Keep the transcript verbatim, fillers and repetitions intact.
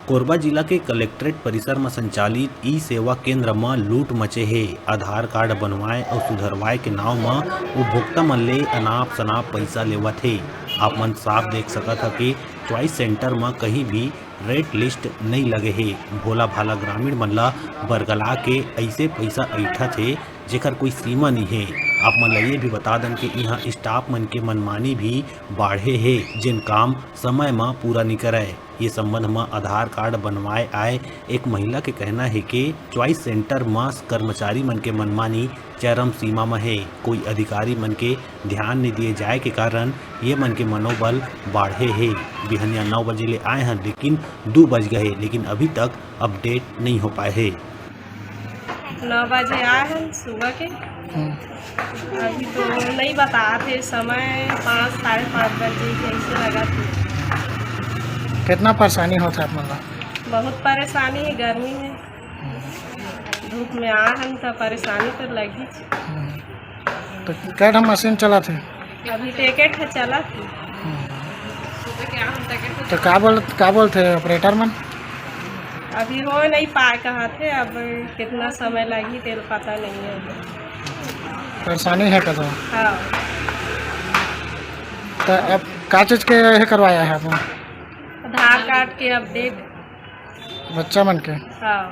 कोरबा जिला के कलेक्ट्रेट परिसर म संचालित ई सेवा केंद्र म लूट मचे हे। आधार कार्ड बनवाए अउ सुधरवाए के नाव म उपभोक्ता मन ले अनाप शनाप पइसा लेवत हे। आप मन साफ देख सकत ह कि च्वाइस सेंटर म कहीं भी रेट लिस्ट नइ लगे हे। भोला भाला ग्रामीण मन ल बरगला के अइसे पइसा अइठत हे, जेकर कोई सीमा नइ हे। आप मन ल ये भी बता दन कि इहाँ स्टाफ मन के मनमानी भी बाढ़े हे, जेन काम समय म पूरा नइ करय। ये संबंध म आधार कार्ड बनवाए आए एक महिला के कहना हे कि च्वाइस सेंटर म कर्मचारी मन के मनमानी चरम सीमा म हे। कोई अधिकारी मन के ध्यान नइ दिए जाए के कारण ये मन के मनोबल बाढ़े हे। बिहनिया नौ बजे ले आए हन, लेकिन दू बज गए, लेकिन अभी तक अपडेट नइ हो पाए हे। नौ बजे आए हन सुबह के। हम्म। अभी तो नइ बतात हे समय, पाँच, साढ़े पाँच बजे जइसे लगत हे। कितना परेशानी होत हे आप मन ला? बहुत परेशानी हे, गर्मी हे। हम्म। धूप में आए हन त परेशानी तो लगिच। हम्म। तो कै ठन मशीन चलत हे? अभी तो एके ठन चलत हे। हम्म। तो का बोल, का बोलथे ऑपरेटर मन? अभी हो नइ पाए कहत हे, अब कितना समय लगही तेला पता नइ हे। परेशानी हे का तो? हाँ। तो अब का चीज के ये करवाया हे आप? आधार कार्ड के अपडेट। बच्चा मन के? हाँ।